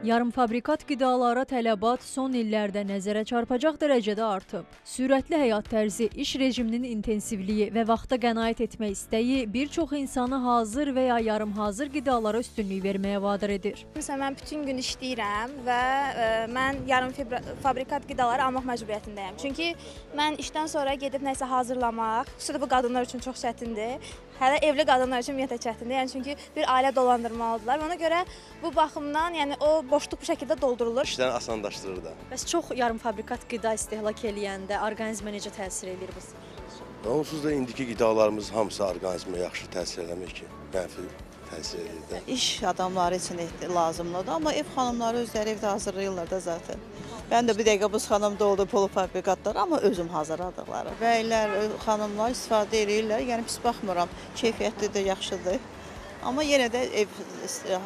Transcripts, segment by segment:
Yarımfabrikat qidalara tələbat son illərdə nəzərə çarpacaq dərəcədə artıb. Sürətli həyat tərzi, iş rejiminin intensivliyi və vaxta qənaət etmək istəyi bir çox insanı hazır və ya yarımhazır qidalara üstünlük verməyə vadar edir. Məsələn, mən bütün gün işləyirəm və mən yarımfabrikat qidaları almaq məcburiyyətindəyəm. Çünki mən işdən sonra gedib nəsə hazırlamaq, xüsusilə bu qadınlar üçün çox çətindir. Hələ evli qadınlar üçün ümumiyyətlə çətindir. Yəni çünki bir ailə dolandırmalıdırlar. Ona görə bu baxımdan, yəni o boşluq bu şəkildə doldurulur. İşləri asanlaşdırır da. Bəs çox yarımfabrikat qida istehlak eləyəndə orqanizmə necə təsir eləyir bu? Onsuz da indiki qidalarımız hamısı orqanizmə yaxşı təsir eləmir ki, mənfi təsir edir də. İş adamları üçün lazımlıdır, amma ev xanımları özləri evdə hazırlayırlar da zaten. Mən də bir dəqiqə buzxanamda oldu polufabrikatlar, amma özüm hazırladıqları. Bəylər, xanımlar istifadə eləyirlər, yəni pis baxmıram, keyfiyyətlidir, yaxşıdır. Amma yenə də ev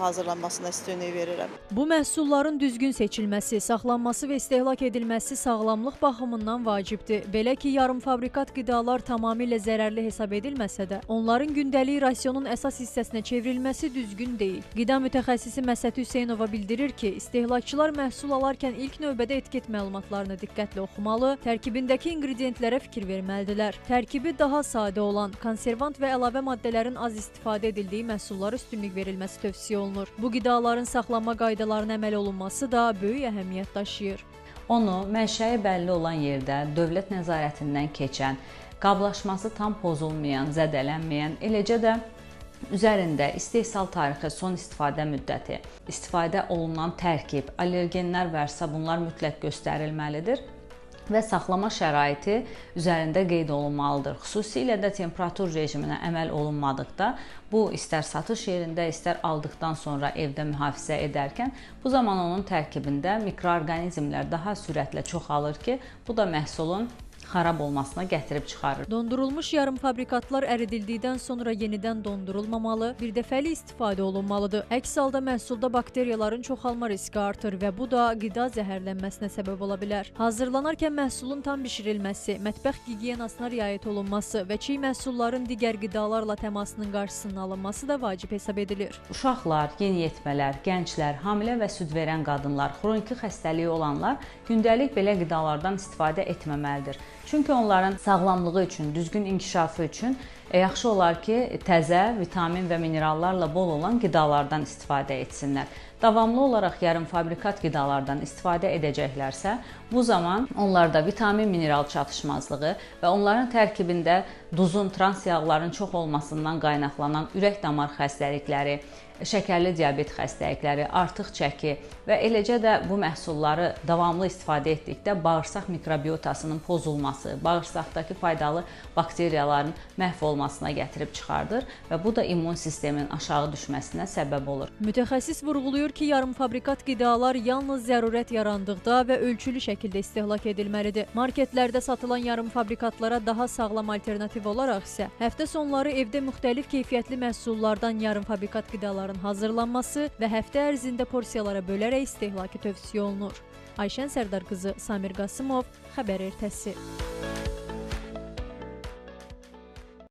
hazırlanmasına üstünlük verirəm. Bu məhsulların düzgün seçilməsi, saxlanması və istehlak edilməsi sağlamlıq baxımından vacibdir. Belə ki, yarımfabrikat qidalar tamamilə zərərli hesab edilməsə də, onların gündəlik rasionun əsas hissəsinə çevrilməsi düzgün deyil. Qida mütəxəssisi Məsət Hüseynova bildirir ki, istehlakçılar məhsul alarkən ilk növbədə etiket məlumatlarını diqqətlə oxumalı, tərkibindəki inqrediyentlərə fikir verməlidirlər. Tərkibi daha sadə olan, konservant və əlavə maddələrin az istifadə edildiyi məhsullara üstünlük verilməsi tövsiyə olunur. Bu qidaların saxlanma qaydalarına əməl olunması da böyük əhəmiyyət daşıyır. Onu mənşəyi bəlli olan yerdə dövlət nəzarətindən keçən, qablaşması tam pozulmayan, zədələnməyən, eləcə də üzərində istehsal tarixi, son istifadə müddəti, istifadə olunan tərkib, allergenlər varsa bunlar mütləq göstərilməlidir və saxlama şəraiti üzərində qeyd olunmalıdır. Xüsusilə də temperatur rejiminə əməl olunmadıqda, bu istər satış yerində, istər aldıqdan sonra evdə mühafizə edərkən, bu zaman onun tərkibində mikroorqanizmlər daha sürətlə çoxalır ki, bu da məhsulun xarab olmasına gətirib çıxarır. Dondurulmuş yarımfabrikatlar əridildikdən sonra yenidən dondurulmamalı, bir dəfəlik istifadə olunmalıdır. Əks halda məhsulda bakteriyaların çoxalma riski artır və bu da qida zəhərlənməsinə səbəb ola bilər. Hazırlanarkən məhsulun tam bişirilməsi, mətbəx gigiyenasına riayət olunması və çiğ məhsulların digər qidalarla təmasının qarşısının alınması da vacib hesab edilir. Uşaqlar, yeniyetmələr, gənclər, hamilə və süd verən qadınlar, xroniki xəstəliyi olanlar gündəlik belə qidalardan istifadə etməməlidir. Çünki onların sağlamlığı üçün, düzgün inkişafı üçün yaxşı olar ki, təzə, vitamin və minerallarla bol olan qidalardan istifadə etsinlər. Davamlı olaraq yarımfabrikat qidalardan istifadə edəcəklərsə, bu zaman onlarda vitamin, mineral çatışmazlığı və onların tərkibində duzun, trans yağların çox olmasından qaynaqlanan ürək-damar xəstəlikləri, şəkərli diabet xəstəlikləri, artıq çəki və eləcə də bu məhsulları davamlı istifadə etdikdə bağırsaq mikrobiotasının pozulması, bağırsaqdakı faydalı bakteriyaların məhv olmasına gətirib çıxardır və bu da immun sistemin aşağı düşməsinə səbəb olur. Mütəxəssis vurğulayır ki, yarımfabrikat qidalar yalnız zərurət yarandıqda və ölçülü şəkildə istehlak edilməlidir. Marketlərdə satılan yarımfabrikatlara daha sağlam alternativ olaraq isə həftə sonları evdə müxtəlif keyfiyyətli məhsullardan yarımfabrikat qidaların hazırlanması və həftə ərzində porsiyalara bölərək istehlakı tövsiyə olunur. Ayşən Sərdar qızı, Samir Qasımov, Xəbər Ertəsi.